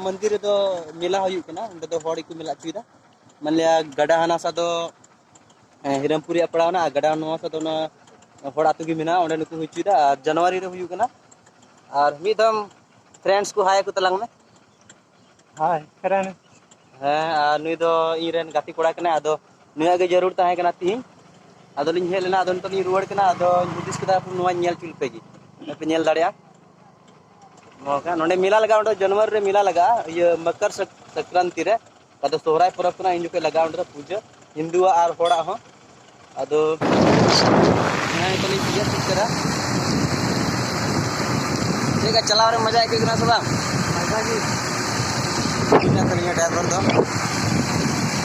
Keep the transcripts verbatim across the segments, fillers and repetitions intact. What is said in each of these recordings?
ᱢᱚᱱᱫᱤᱨ ᱨᱮᱫᱚ ᱢᱮᱞᱟ ᱦᱩᱭᱩᱜ ᱠᱟᱱᱟ, ᱚᱸᱰᱮ ᱫᱚ ᱦᱚᱲ ᱜᱮᱠᱚ ᱢᱮᱞᱟ ᱦᱚᱪᱚᱭᱮᱫᱟ᱾ ᱢᱟᱱᱞᱤᱭᱟ ᱜᱟᱰᱟ ᱦᱟᱱᱟ ᱥᱟ ᱫᱚ ᱦᱮᱸ, ᱦᱤᱨᱟᱹᱢᱯᱩᱨ ᱨᱮᱭᱟᱜ ᱯᱟᱲᱟᱣᱱᱟ, ᱟᱨ ᱜᱟᱰᱟ ᱱᱚᱣᱟ ᱥᱮᱫ ᱫᱚ ᱚᱱᱟ ᱦᱚᱲ ᱟᱹᱛᱩ ᱜᱮ ᱢᱮᱱᱟᱜᱼᱟ, ᱚᱸᱰᱮ ᱱᱩᱠᱩ ᱦᱩᱭ ᱦᱚᱪᱚᱭᱮᱫᱟ᱾ ᱟᱨ ᱡᱟᱱᱩᱣᱟᱨᱤ ᱨᱮ ᱦᱩᱭᱩᱜ ᱠᱟᱱᱟ᱾ ᱟᱨ ᱢᱤᱫ ᱫᱚᱢ friends ᱠᱚ hi ᱟᱠᱚ ᱛᱟᱞᱟᱝ ᱢᱮ᱾ Hi friend. ᱦᱮᱸ, ᱟᱨ ᱱᱩᱭ ᱫᱚ ᱤᱧ ᱨᱮᱱ ᱜᱟᱛᱮ ᱠᱚᱲᱟ ᱠᱟᱱᱟᱭ, ᱟᱫᱚ ᱱᱩᱭᱟᱜ ᱜᱮ ᱡᱟᱹᱨᱩᱲ ᱛᱟᱦᱮᱸ ᱠᱟᱱᱟ ᱛᱤᱦᱤᱧ᱾ ᱟᱫᱚ ᱞᱤᱧ ᱦᱮᱡ ᱞᱮᱱᱟ, ᱟᱫᱚ ᱱᱤᱛᱚᱜ ᱞᱤᱧ ᱨᱩᱣᱟᱹᱲ ᱠᱟᱱᱟ᱾ ᱟᱫᱚᱧ ᱦᱩᱫᱤᱥ ᱠᱮᱫᱟ, ᱱᱚᱣᱟᱧ ᱧᱮᱞ ᱦᱚᱪᱚ ᱞᱮᱯᱮ ᱜᱮ, ᱱᱚᱰᱮ ᱯᱮ ᱧᱮᱞ ᱫᱟᱲᱮᱭᱟᱜᱼᱟ᱾ ᱱᱚᱝᱠᱟ ᱱᱚᱰᱮ ᱢᱮᱞᱟ ᱞᱟᱜᱟᱜᱼᱟ, ᱚᱸᱰᱮ ᱡᱟᱱᱩᱣᱟᱨᱤ ᱨᱮ ᱢᱮᱞᱟ ᱞᱟᱜᱟᱜᱼᱟ, ᱤᱭᱟᱹ ᱢᱚᱠᱚᱨ ᱥᱚᱝ-, ᱥᱚᱝᱠᱨᱟᱱᱛᱤ ᱨᱮ᱾ ᱟᱫᱚ ᱥᱚᱦᱨᱟᱭ ᱯᱚᱨᱚᱵᱽ ᱠᱟᱱᱟ, ᱤᱧ ᱡᱚᱠᱷᱚᱱ ᱞᱟᱜᱟᱣ ᱚᱸᱰᱮ ᱫᱚ ᱯᱩᱡᱟᱹ, ᱦᱤᱱᱫᱩᱣᱟᱜ ᱟᱨ ᱦᱚᱲᱟᱜ ᱦᱚᱸ᱾ ᱟᱫᱚ ᱦᱮᱸ, ᱱᱤᱛᱚᱜ ᱞᱤᱧ ᱛᱤᱭᱟᱹᱜ ᱴᱷᱤᱠ ᱠᱟᱫᱟ᱾ ᱪᱮᱫ ᱞᱮᱠᱟ ᱪᱟᱞᱟᱣ ᱨᱮ ᱢᱚᱡᱟ ᱟᱹᱭᱠᱟᱹᱜ ᱠᱟᱱᱟ ᱥᱮ ᱵᱟᱝ? ᱢᱚᱡᱟ ᱜᱮ᱾ ᱤᱧ ᱢᱮᱱᱟᱜ ᱛᱟᱹᱞᱤᱧᱟ driver ᱫᱚ᱾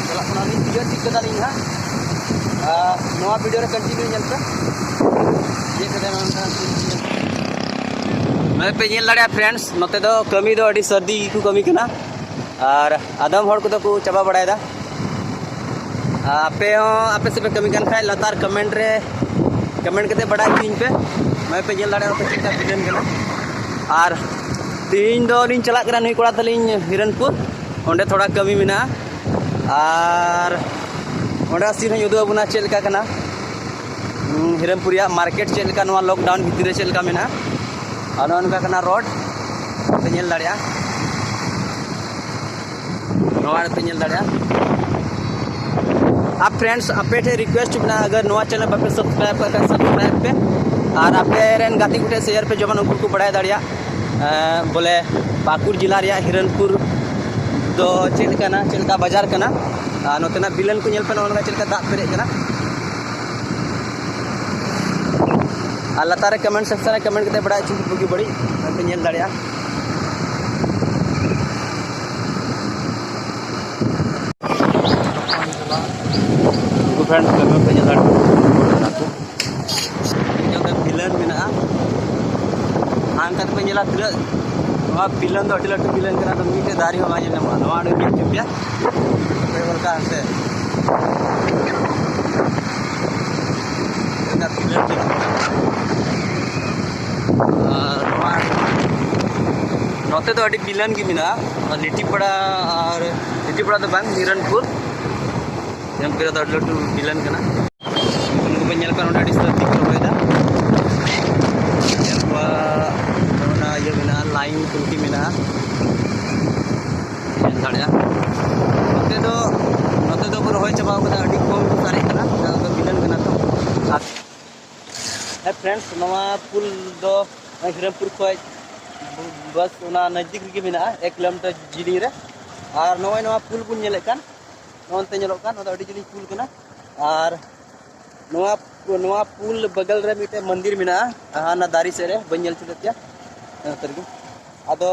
ᱪᱟᱞᱟᱜ ᱠᱟᱱᱟᱞᱤᱧ, ᱛᱤᱭᱟᱹᱜ ᱴᱷᱤᱠ ᱠᱟᱫᱟᱞᱤᱧ ᱦᱟᱸᱜ᱾ ᱟᱨ ᱱᱚᱣᱟ video ᱨᱮ continue ᱧᱮᱞ ᱯᱮ᱾ ᱪᱮᱫ ᱠᱟᱫᱟ ᱱᱚᱝᱠᱟ᱾ ᱱᱚᱜᱼᱚᱭ ᱯᱮ ᱧᱮᱞ ᱫᱟᱲᱮᱭᱟᱜᱼᱟ friends, ᱱᱚᱛᱮ ᱫᱚ ᱠᱟᱹᱢᱤ ᱫᱚ ᱟᱹᱰᱤ ᱥᱟᱹᱨᱫᱤ ᱜᱮᱠᱚ ᱠᱟᱹᱢᱤ ᱠᱟᱱᱟ᱾ ᱟᱨ ᱟᱫᱚᱢ ᱦᱚᱲ ᱠᱚᱫᱚ ᱠᱚ ᱪᱟᱵᱟ ᱵᱟᱲᱟᱭᱮᱫᱟ᱾ ᱟᱯᱮ ᱦᱚᱸ ᱟᱯᱮ ᱥᱮᱫ ᱯᱮ ᱠᱟᱹᱢᱤ ᱠᱟᱱ ᱠᱷᱟᱡ ᱞᱟᱛᱟᱨ comment ᱨᱮ comment ᱠᱟᱛᱮ ᱵᱟᱰᱟᱭ ᱦᱚᱪᱚᱧ ᱯᱮ᱾ ᱱᱚᱜᱼᱚᱭ ᱯᱮ ᱧᱮᱞ ᱫᱟᱲᱮᱭᱟᱜᱼᱟ ᱱᱚᱛᱮ ᱪᱮᱫ ᱞᱮᱠᱟ ᱵᱤᱞᱟᱹᱱ ᱠᱟᱱᱟ᱾ ᱟᱨ ᱛᱮᱦᱮᱧ ᱫᱚ ᱞᱤᱧ ᱪᱟᱞᱟᱜ ᱠᱟᱱᱟ ᱱᱩᱭ ᱠᱚᱲᱟ ᱛᱟᱹᱞᱤᱧ ᱦᱤᱨᱚᱱᱯᱩᱨ, ᱚᱸᱰᱮ ᱛᱷᱚᱲᱟ ᱠᱟᱹᱢᱤ ᱢᱮᱱᱟᱜᱼᱟ᱾ ᱟᱨ ᱚᱸᱰᱮ scene ᱦᱚᱸᱧ ᱩᱫᱩᱜ ᱟᱵᱚᱱᱟ ᱪᱮᱫ ᱞᱮᱠᱟ ᱠᱟᱱᱟ᱾ ᱦᱩᱸ, ᱦᱤᱨᱚᱱᱯᱩᱨ ᱨᱮᱭᱟᱜ market ᱪᱮᱫ ᱞᱮᱠᱟ ᱱᱚᱣᱟ lockdown ᱵᱷᱤᱛᱤᱨ ᱨᱮ ᱪᱮᱫ ᱞᱮᱠᱟ ᱢᱮᱱᱟᱜᱼᱟ᱾ ᱟᱨ ᱱᱚᱜᱼᱚ ᱱᱚᱝᱠᱟ ᱠᱟᱱᱟ road, ᱯᱮ ᱧᱮᱞ ᱫᱟᱲᱮᱭᱟᱜᱼᱟ᱾ ᱱᱚᱣᱟ ᱨᱮᱯᱮ ᱧᱮᱞ ᱫᱟᱲᱮᱭᱟᱜᱼᱟ᱾ ᱟᱨ friends, ᱟᱯᱮ ᱴᱷᱮᱱ request ᱢᱮᱱᱟᱜᱼᱟ, ᱟᱜᱟᱨ ᱱᱚᱣᱟ channel ᱵᱟᱯᱮ subscribe ᱠᱟᱜ ᱠᱷᱟᱱ subscribe ᱯᱮ᱾ ᱟᱨ ᱟᱯᱮ ᱨᱮᱱ ᱜᱟᱛᱮ ᱠᱚᱴᱷᱮᱱ share ᱯᱮ, ᱡᱮᱢᱚᱱ ᱩᱱᱠᱩ ᱠᱚ ᱵᱟᱲᱟᱭ ᱫᱟᱲᱮᱭᱟᱜ, ᱮᱸ, ᱵᱚᱞᱮ ᱯᱟᱹᱠᱩᱲ ᱡᱮᱞᱟ ᱨᱮᱭᱟᱜ ᱦᱤᱨᱚᱱᱯᱩᱨ ᱫᱚ ᱪᱮᱫ ᱞᱮᱠᱟᱱᱟ, ᱪᱮᱫ ᱞᱮᱠᱟ ᱵᱟᱡᱟᱨ ᱠᱟᱱᱟ᱾ ᱟᱨ ᱱᱚᱛᱮᱱᱟᱜ ᱵᱤᱞᱟᱹᱱ ᱠᱚ ᱧᱮᱞ ᱯᱮ, ᱱᱚᱜᱼᱚ ᱱᱚᱝᱠᱟ ᱪᱮᱫ ᱞᱮᱠᱟ ᱫᱟᱜ ᱯᱮᱨᱮᱡ ᱠᱟᱱᱟ᱾ ᱟᱨ ᱞᱟᱛᱟᱨ ᱨᱮ comment section ᱨᱮ comment ᱠᱟᱛᱮ ᱵᱟᱲᱟᱭ ᱦᱚᱪᱚ ᱠᱚ ᱵᱩᱜᱤ ᱵᱟᱹᱲᱤᱡ, ᱟᱨ ᱯᱮ ᱧᱮᱞ ᱫᱟᱲᱮᱭᱟᱜᱼᱟ᱾ ᱩᱱᱠᱩ friends ᱠᱟᱹᱢᱤ ᱯᱮ ᱧᱮᱞ ᱫᱟᱲᱮᱭᱟᱜᱼᱟ᱾ ᱱᱤᱛᱚᱜ ᱫᱚ ᱵᱤᱞᱟᱹᱱ ᱢᱮᱱᱟᱜᱼᱟ᱾ ᱦᱟᱱᱛᱮ ᱯᱮ ᱧᱮᱞᱟ ᱛᱤᱱᱟᱹᱜ, ᱱᱚᱣᱟ ᱵᱤᱞᱟᱹᱱ ᱫᱚ ᱟᱹᱰᱤ ᱞᱟᱹᱴᱩ ᱵᱤᱞᱟᱹᱱ ᱠᱟᱱᱟ, ᱟᱫᱚ ᱢᱤᱫᱴᱮᱡ ᱫᱟᱨᱮ ᱦᱚᱸ ᱵᱟᱝ ᱧᱮᱞ ᱧᱟᱢᱚᱜᱼᱟ᱾ ᱱᱚᱣᱟ ᱟᱹᱰᱤ ᱧᱮᱞ ᱦᱚᱪᱚ ᱯᱮᱭᱟ᱾ ᱟᱯᱮ ᱦᱚᱲ ᱠᱚ ᱦᱟᱱᱛᱮ᱾ ᱛᱤᱱᱟᱹᱜ ᱵᱤᱞᱟᱹᱱ ᱠᱟᱱᱟ᱾ ᱟᱨ ᱱᱚᱣᱟ ᱱᱚᱛᱮ ᱫᱚ ᱟᱹᱰᱤ ᱵᱤᱞᱟᱹᱱ ᱜᱮ ᱢᱮᱱᱟᱜᱼᱟ᱾ ᱞᱤᱴᱤᱯᱟᱲᱟ ᱟᱨ ᱞᱤᱴᱤᱯᱟᱲᱟ ᱫᱚ ᱵᱟᱝ, ᱦᱤᱨᱚᱱᱯᱩᱨ᱾ ᱦᱤᱨᱚᱱᱯᱩᱨ ᱨᱮᱫᱚ ᱟᱹᱰᱤ ᱞᱟᱹᱴᱩ ᱵᱤᱞᱟᱹᱱ ᱠᱟᱱᱟ᱾ ᱩᱱᱠᱩ ᱵᱚᱱ ᱧᱮᱞ ᱠᱟᱱ ᱚᱸᱰᱮ ᱟᱹᱰᱤ ᱩᱥᱛᱟᱹᱨ ᱛᱮᱠᱚ ᱨᱚᱦᱚᱭᱮᱫᱟ᱾ ᱧᱮᱞ ᱠᱚᱣᱟ ᱚᱱᱟ ᱤᱭᱟᱹ ᱢᱮᱱᱟᱜᱼᱟ, ᱞᱟᱭᱤᱱ ᱴᱩᱝᱠᱤ ᱢᱮᱱᱟᱜᱼᱟ, ᱧᱮᱞ ᱫᱟᱲᱮᱭᱟᱜᱼᱟ᱾ ᱱᱚᱛᱮ ᱫᱚ, ᱱᱚᱛᱮ ᱫᱚᱠᱚ ᱨᱚᱦᱚᱭ ᱪᱟᱵᱟᱣ ᱠᱟᱫᱟ, ᱟᱹᱰᱤ ᱠᱚᱢ ᱠᱚ ᱥᱟᱨᱮᱡ ᱠᱟᱱᱟ, ᱚᱱᱟ ᱫᱚ ᱵᱤᱞᱟᱹᱱ ᱠᱟᱱᱟ ᱛᱚ᱾ ᱟᱨ ᱦᱮᱸ friends, ᱱᱚᱣᱟ ᱯᱩᱞ ᱫᱚ ᱦᱤᱨᱚᱱᱯᱩᱨ ᱠᱷᱚᱡ ᱵᱟᱥ ᱚᱱᱟ ᱱᱟᱡᱫᱤᱠ ᱨᱮᱜᱮ ᱢᱮᱱᱟᱜᱼᱟ, ᱮᱠ ᱠᱤᱞᱳᱢᱤᱴᱟᱨ ᱡᱤᱞᱤᱧ ᱨᱮ᱾ ᱟᱨ ᱱᱚᱜᱼᱚᱭ ᱱᱚᱣᱟ ᱯᱩᱞ ᱵᱚᱱ ᱧᱮᱞᱮᱫ ᱠᱟᱱ, ᱱᱚᱜᱼᱚ ᱱᱚᱱᱛᱮ ᱧᱮᱞᱚᱜ ᱠᱟᱱ, ᱱᱚᱣᱟ ᱫᱚ ᱟᱹᱰᱤ ᱡᱤᱞᱤᱧ ᱯᱩᱞ ᱠᱟᱱᱟ᱾ ᱟᱨ ᱱᱚᱣᱟ, ᱱᱚᱣᱟ ᱯᱩᱞ ᱵᱟᱜᱟᱞ ᱨᱮ ᱢᱤᱫᱴᱮᱡ ᱢᱚᱱᱫᱤᱨ ᱢᱮᱱᱟᱜᱼᱟ, ᱦᱟᱱᱟ ᱫᱟᱨᱮ ᱥᱮᱫ ᱨᱮ, ᱵᱟᱹᱧ ᱧᱮᱞ ᱦᱚᱪᱚ ᱞᱮᱫ ᱯᱮᱭᱟ᱾ ᱦᱮᱸ, ᱱᱚᱛᱮ ᱨᱮᱜᱮ᱾ ᱟᱫᱚ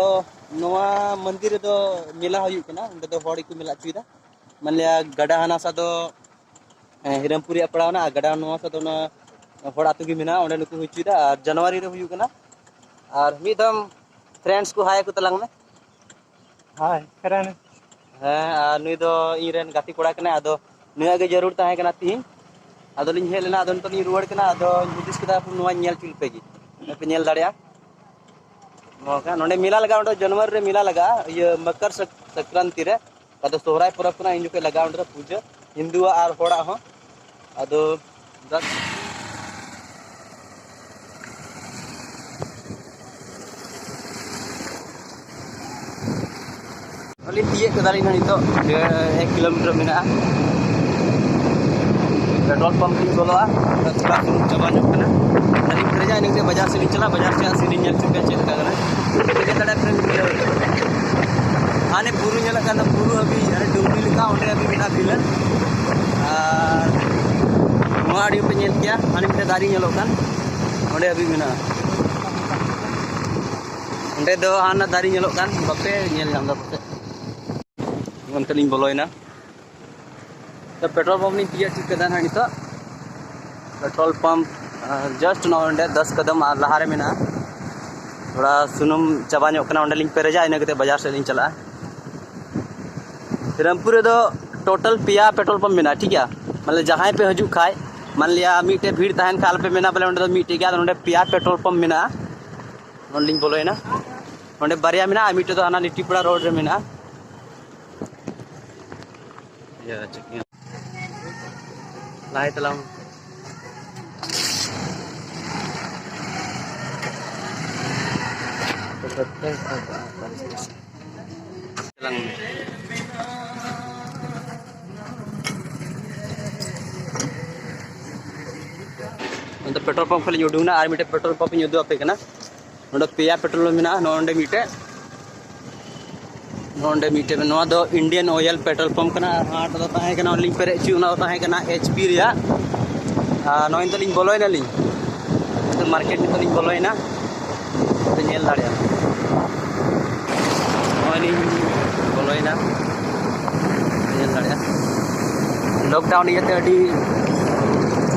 ᱱᱚᱣᱟ ᱢᱚᱱᱫᱤᱨ ᱨᱮᱫᱚ ᱢᱮᱞᱟ ᱦᱩᱭᱩᱜ ᱠᱟᱱᱟ, ᱚᱸᱰᱮ ᱫᱚ ᱦᱚᱲ ᱜᱮᱠᱚ ᱢᱮᱞᱟ ᱦᱚᱪᱚᱭᱮᱫᱟ᱾ ᱢᱟᱱᱞᱤᱭᱟ ᱜᱟᱰᱟ ᱦᱟᱱᱟ ᱥᱟ ᱫᱚ ᱦᱮᱸ, ᱦᱤᱨᱟᱢᱯᱩᱨ ᱨᱮᱭᱟᱜ ᱯᱟᱲᱟᱣᱱᱟ, ᱟᱨ ᱜᱟᱰᱟ ᱱᱚᱣᱟ ᱥᱮᱫ ᱫᱚ ᱚᱱᱟ ᱦᱚᱲ ᱟᱹᱛᱩ ᱜᱮ ᱢᱮᱱᱟᱜᱼᱟ, ᱚᱸᱰᱮ ᱱᱩᱠᱩ ᱦᱩᱭ ᱦᱚᱪᱚᱭᱮᱫᱟ᱾ ᱟᱨ ᱡᱟᱱᱩᱣᱟᱨᱤ ᱨᱮ ᱦᱩᱭᱩᱜ ᱠᱟᱱᱟ᱾ ᱟᱨ ᱢᱤᱫ ᱫᱷᱟᱣ friends ᱠᱚ hi ᱟᱠᱚ ᱛᱟᱞᱟᱝ ᱢᱮ᱾ Hi, friend. ᱦᱮᱸ, ᱟᱨ ᱱᱩᱭ ᱫᱚ ᱤᱧ ᱨᱮᱱ ᱜᱟᱛᱮ ᱠᱚᱲᱟ ᱠᱟᱱᱟᱭ, ᱟᱫᱚ ᱱᱩᱭᱟᱜ ᱜᱮ ᱡᱟᱹᱨᱩᱲ ᱛᱟᱦᱮᱸ ᱠᱟᱱᱟ ᱛᱤᱦᱤᱧ, ᱟᱫᱚ ᱞᱤᱧ ᱦᱮᱡ ᱞᱮᱱᱟ, ᱟᱫᱚ ᱱᱤᱛᱚᱜ ᱞᱤᱧ ᱨᱩᱣᱟᱹᱲ ᱠᱟᱱᱟ, ᱟᱫᱚᱧ ᱦᱩᱫᱤᱥ ᱠᱮᱫᱟ ᱱᱚᱣᱟᱧ ᱧᱮᱞ ᱦᱚᱪᱚ ᱞᱮᱯᱮ ᱜᱮ, ᱱᱚᱰᱮ ᱯᱮ ᱧᱮᱞ ᱫᱟᱲᱮᱭᱟᱜᱼᱟ᱾ ᱱᱚᱣᱟ ᱠᱟᱱᱟ, ᱱᱚᱰᱮ ᱢᱮᱞᱟ ᱞᱟᱜᱟᱜᱼᱟ, ᱱᱚᱰᱮ ᱡᱟᱱᱩᱣᱟᱨᱤ ᱨᱮ ᱢᱮᱞᱟ ᱞᱟᱜᱟᱜᱼᱟ, ᱤᱭᱟᱹ ᱢᱚᱠᱚᱨ ᱥᱚᱠ-, ᱥᱚᱝᱠᱨᱟᱱᱛᱤ ᱨᱮ᱾ ᱟᱫᱚ ᱥᱚᱦᱨᱟᱭ ᱯᱚᱨᱚᱵᱽ ᱠᱟᱱᱟ, ᱤᱧ ᱡᱚᱠᱷᱚᱱ ᱞᱟᱜᱟᱣ ᱚᱸᱰᱮ ᱯᱩᱡᱟᱹ, ᱦᱤᱱᱫᱩᱣᱟᱜ ᱟᱨ ᱦᱚᱲᱟᱜ ᱦᱚᱸ᱾ ᱟᱫᱚ ᱵᱟᱥ᱾ ᱟᱹᱞᱤᱧ ᱛᱤᱭᱟᱹᱜ ᱠᱮᱫᱟᱞᱤᱧ ᱦᱟᱸᱜ ᱱᱤᱛᱚᱜ, ᱰᱮᱲ, ᱮᱠ ᱠᱤᱞᱳᱢᱤᱴᱟᱨ ᱢᱮᱱᱟᱜᱼᱟ᱾ ᱯᱮᱴᱨᱳᱞ ᱯᱟᱢᱯ ᱞᱤᱧ ᱵᱚᱞᱚᱜᱼᱟ, ᱛᱷᱚᱲᱟ ᱥᱩᱱᱩᱢ ᱪᱟᱵᱟ ᱧᱚᱜ ᱠᱟᱱᱟ᱾ ᱟᱹᱞᱤᱧ ᱯᱮᱨᱮᱡᱟ, ᱤᱱᱟᱹ ᱠᱟᱛᱮ ᱵᱟᱡᱟᱨ ᱥᱮᱫ ᱞᱤᱧ ᱪᱟᱞᱟᱜᱼᱟ, ᱵᱟᱡᱟᱨ ᱥᱮᱫ ᱟᱨ ᱥᱮᱫ ᱞᱤᱧ ᱧᱮᱞ ᱦᱚᱪᱚ ᱯᱮᱭᱟ ᱪᱮᱫ ᱞᱮᱠᱟ ᱠᱟᱱᱟ᱾ ᱴᱷᱤᱠ ᱜᱮᱭᱟ, ᱛᱟᱦᱞᱮ friend, ᱦᱟᱱᱮ ᱵᱩᱨᱩ ᱧᱮᱞᱚᱜ ᱠᱟᱱ ᱫᱚ, ᱵᱩᱨᱩ ᱦᱟᱹᱵᱤᱡ, ᱦᱟᱱᱮ ᱰᱩᱝᱨᱤ ᱞᱮᱠᱟ, ᱚᱸᱰᱮ ᱦᱟᱹᱵᱤᱡ ᱢᱮᱱᱟᱜᱼᱟ ᱵᱤᱞᱟᱹᱱ᱾ ᱟᱨ ᱱᱚᱣᱟ ᱟᱹᱰᱤ ᱯᱮ ᱧᱮᱞ ᱠᱮᱭᱟ, ᱦᱟᱱᱮ ᱢᱤᱫᱴᱮᱱ ᱫᱟᱨᱮ ᱧᱮᱞᱚᱜ ᱠᱟᱱ, ᱚᱸᱰᱮ ᱦᱟᱹᱵᱤᱡ ᱢᱮᱱᱟᱜᱼᱟ᱾ ᱚᱸᱰᱮ ᱫᱚ ᱦᱟᱱᱟ ᱫᱟᱨᱮ ᱧᱮᱞᱚᱜ ᱠᱟᱱ, ᱵᱟᱯᱮ ᱧᱮᱞ ᱧᱟᱢ ᱮᱫᱟ ᱯᱟᱥᱮᱡ᱾ ᱚᱱᱛᱮ ᱞᱤᱧ ᱵᱚᱞᱚᱭᱮᱱᱟ᱾ ᱛᱚ, ᱯᱮᱴᱨᱳᱞ ᱯᱟᱢᱯ ᱞᱤᱧ ᱛᱤᱭᱟᱹᱜ ᱴᱷᱤᱠ ᱠᱟᱫᱟ ᱱᱟᱦᱟᱜ ᱱᱤᱛᱚᱜ᱾ ᱯᱮᱴᱨᱳᱞ ᱯᱟᱢᱯ, ᱟᱨ just ᱱᱚᱜᱼᱚᱭ ᱱᱚᱸᱰᱮ ᱫᱚᱥ ᱠᱟᱫᱟᱢ ᱟᱨ ᱞᱟᱦᱟᱨᱮ ᱢᱮᱱᱟᱜᱼᱟ᱾ ᱛᱷᱚᱲᱟ ᱥᱩᱱᱩᱢ ᱪᱟᱵᱟ ᱧᱚᱜ ᱠᱟᱱᱟ, ᱚᱸᱰᱮ ᱞᱤᱧ ᱯᱮᱨᱮᱡᱟ, ᱤᱱᱟᱹ ᱠᱟᱛᱮ ᱵᱟᱡᱟᱨ ᱥᱮᱫ ᱞᱤᱧ ᱪᱟᱞᱟᱜᱼᱟ᱾ ᱨᱟᱢᱯᱩᱨ ᱨᱮᱫᱚ total ᱯᱮᱭᱟ ᱯᱮᱴᱨᱳᱞ ᱯᱟᱢᱯ ᱢᱮᱱᱟᱜᱼᱟ, ᱴᱷᱤᱠ ᱜᱮᱭᱟ᱾ ᱢᱟᱱᱮ ᱡᱟᱦᱟᱸᱭ ᱯᱮ ᱦᱤᱡᱩᱜ ᱠᱷᱟᱡ, ᱢᱟᱱ ᱞᱤᱭᱟ ᱢᱤᱫᱴᱮᱡ ᱵᱷᱤᱲ ᱛᱟᱦᱮᱱ ᱠᱷᱟᱡ, ᱟᱞᱚᱯᱮ ᱢᱮᱱᱟ ᱵᱚᱞᱮ ᱚᱸᱰᱮ ᱫᱚ ᱢᱤᱫᱴᱮᱡ ᱜᱮᱭᱟ, ᱟᱫᱚ ᱱᱚᱸᱰᱮ ᱯᱮᱭᱟ ᱯᱮᱴᱨᱳᱞ ᱯᱟᱢᱯ ᱢᱮᱱᱟᱜᱼᱟ᱾ ᱱᱚᱸᱰᱮ ᱞᱤᱧ ᱵᱚᱞᱚᱭᱮᱱᱟ᱾ ᱱᱚᱰᱮ ᱵᱟᱨᱭᱟ ᱢᱮᱱᱟᱜᱼᱟ, ᱢᱤᱫᱴᱮᱡ ᱫᱚ ᱦᱟᱱᱟ ᱞᱤᱴᱤᱯᱟᱲᱟ ᱨᱳᱰ ᱨᱮ ᱢᱮᱱᱟᱜᱼᱟ᱾ ᱤᱭᱟᱹ, ᱪᱮᱫ ᱠᱚ ᱞᱟᱦᱟᱭ ᱛᱟᱞᱟᱝ᱾ ᱛᱟᱞᱟᱝ ᱢᱮ᱾ ᱱᱚᱛᱮ ᱯᱮᱴᱨᱳᱞ ᱯᱟᱢᱯ ᱠᱷᱚᱱ ᱞᱤᱧ ᱩᱰᱩᱠ ᱮᱱᱟ, ᱟᱨ ᱢᱤᱫᱴᱮᱡ ᱯᱮᱴᱨᱳᱞ ᱯᱟᱢᱯ ᱤᱧ ᱩᱫᱩᱜ ᱟᱯᱮ ᱠᱟᱱᱟ᱾ ᱱᱚᱰᱮ ᱯᱮᱭᱟ ᱯᱮᱴᱨᱳᱞ ᱯᱟᱢᱯ ᱢᱮᱱᱟᱜᱼᱟ᱾ ᱱᱚᱜᱼᱚ ᱱᱚᱰᱮ ᱢᱤᱫᱴᱮᱡ, ᱱᱚᱰᱮ ᱢᱤᱫᱴᱮᱡ, ᱱᱚᱣᱟ ᱫᱚ ᱤᱱᱰᱤᱭᱟᱱ ᱚᱭᱮᱞ ᱯᱮᱴᱨᱳᱞ ᱯᱟᱢᱯ ᱠᱟᱱᱟ᱾ ᱟᱨ ᱦᱟᱸᱰᱮ ᱫᱚ ᱛᱟᱦᱮᱸ ᱠᱟᱱᱟ, ᱞᱤᱧ ᱯᱮᱨᱮᱡ ᱦᱚᱪᱚ, ᱚᱱᱟ ᱫᱚ ᱛᱟᱦᱮᱸ ᱠᱟᱱᱟ ᱮᱭᱤᱪ ᱯᱤ ᱨᱮᱭᱟᱜ᱾ ᱟᱨ ᱱᱚᱜᱼᱚᱭ ᱱᱤᱛᱚᱜ ᱞᱤᱧ ᱵᱚᱞᱚᱭᱮᱱᱟᱞᱤᱧ, ᱱᱤᱛᱚᱜ ᱢᱟᱨᱠᱮᱴ ᱱᱤᱛᱚᱜ ᱞᱤᱧ ᱵᱚᱞᱚᱭᱮᱱᱟ, ᱯᱮ ᱧᱮᱞ ᱫᱟᱲᱮᱭᱟᱜᱼᱟ᱾ ᱱᱚᱜᱼᱚᱭ ᱞᱤᱧ ᱵᱚᱞᱚᱭᱮᱱᱟ, ᱯᱮ ᱧᱮᱞ ᱫᱟᱲᱮᱭᱟᱜᱼᱟ᱾ ᱞᱚᱠᱰᱟᱣᱩᱱ ᱤᱭᱟᱹᱛᱮ ᱟᱹᱰᱤ,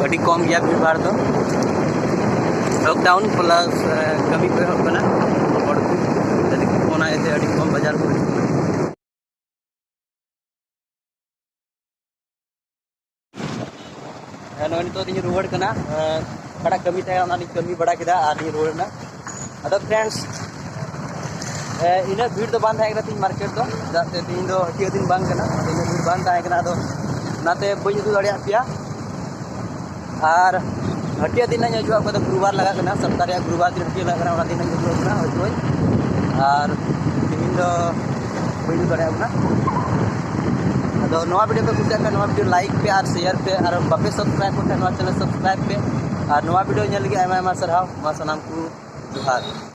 ᱟᱹᱰᱤ ᱠᱚᱢ ᱜᱮᱭᱟ ᱵᱷᱤᱲ ᱵᱷᱟᱲ ᱫᱚ᱾ ᱞᱚᱠᱰᱟᱣᱩᱱ ᱯᱞᱟᱥ, ᱮ, ᱠᱟᱹᱢᱤ ᱠᱚ ᱮᱦᱚᱵ ᱠᱟᱱᱟ, ᱦᱚᱲ ᱠᱚ, ᱚᱱᱟ ᱤᱭᱟᱹᱛᱮ ᱟᱹᱰᱤ ᱠᱚᱢ ᱵᱟᱡᱟᱨ ᱠᱚ ᱦᱤᱡᱩᱜ ᱠᱟᱱᱟ᱾ ᱦᱮᱸ, ᱱᱚᱜᱼᱚᱭ ᱱᱤᱛᱚᱜ ᱫᱚᱧ ᱨᱩᱣᱟᱹᱲ ᱠᱟᱱᱟ᱾ ᱮᱸ, ᱚᱠᱟᱴᱟᱜ ᱠᱟᱹᱢᱤ ᱛᱟᱦᱮᱸ ᱠᱟᱱᱟ, ᱚᱱᱟᱞᱤᱧ ᱠᱟᱹᱢᱤ ᱵᱟᱲᱟ ᱠᱮᱫᱟ ᱟᱨ ᱞᱤᱧ ᱨᱩᱣᱟᱹᱲ ᱮᱱᱟ᱾ ᱟᱫᱚ friends, ᱮᱸ, ᱤᱱᱟᱹᱜ ᱵᱷᱤᱲ ᱫᱚ ᱵᱟᱝ ᱛᱟᱦᱮᱸ ᱠᱟᱱᱟ ᱛᱤᱦᱤᱧ ᱢᱟᱨᱠᱮᱴ ᱫᱚ, ᱪᱮᱫᱟᱜ ᱥᱮ ᱛᱤᱦᱤᱧ ᱫᱚ ᱦᱟᱹᱴᱭᱟᱹ ᱫᱤᱱ ᱵᱟᱝ ᱠᱟᱱᱟ᱾ ᱟᱫᱚ ᱤᱱᱟᱹᱜ ᱵᱷᱤᱲ ᱵᱟᱝ ᱛᱟᱦᱮᱸ ᱠᱟᱱᱟ, ᱟᱫᱚ ᱚᱱᱟᱛᱮ ᱵᱟᱹᱧ ᱩᱫᱩᱜ ᱫᱟᱲᱮᱭᱟᱜ ᱯᱮᱭᱟ᱾ ᱟᱨ ᱦᱟᱹᱴᱭᱟᱹ ᱫᱤᱱ ᱤᱧ ᱦᱤᱡᱩᱜᱼᱟ, ᱚᱠᱟ ᱫᱚ ᱜᱩᱨᱩᱵᱟᱨ ᱞᱟᱜᱟᱜ ᱠᱟᱱᱟ, ᱥᱚᱯᱛᱟ ᱨᱮᱭᱟᱜ ᱜᱩᱨᱩᱵᱟᱨ ᱫᱤᱱ ᱦᱟᱹᱴᱭᱟᱹ ᱞᱟᱜᱟᱜ ᱠᱟᱱᱟ, ᱚᱱᱟ ᱫᱤᱱ ᱤᱧ ᱦᱤᱡᱩᱜ ᱠᱟᱱᱟ, ᱦᱤᱡᱩᱜ ᱟᱹᱧ᱾ ᱟᱨ ᱛᱤᱦᱤᱧ ᱫᱚ ᱵᱟᱹᱧ ᱩᱫᱩᱜ ᱫᱟᱲᱮᱭᱟᱜ ᱠᱟᱱᱟ᱾ ᱟᱫᱚ ᱱᱚᱣᱟ video ᱯᱮ ᱠᱩᱥᱤᱭᱟᱜ ᱠᱷᱟᱱ, ᱱᱚᱣᱟ video like ᱯᱮ ᱟᱨ share ᱯᱮ, ᱟᱨ ᱵᱟᱯᱮ subscribe ᱠᱚᱜ ᱠᱷᱟᱱ, ᱱᱚᱣᱟ channel subscribe ᱯᱮ᱾ ᱟᱨ ᱱᱚᱣᱟ video ᱧᱮᱞ ᱞᱟᱹᱜᱤᱫ ᱟᱭᱢᱟ ᱟᱭᱢᱟ ᱥᱟᱨᱦᱟᱣ᱾ ᱢᱟ ᱥᱟᱱᱟᱢ ᱠᱚ ᱡᱚᱦᱟᱨ᱾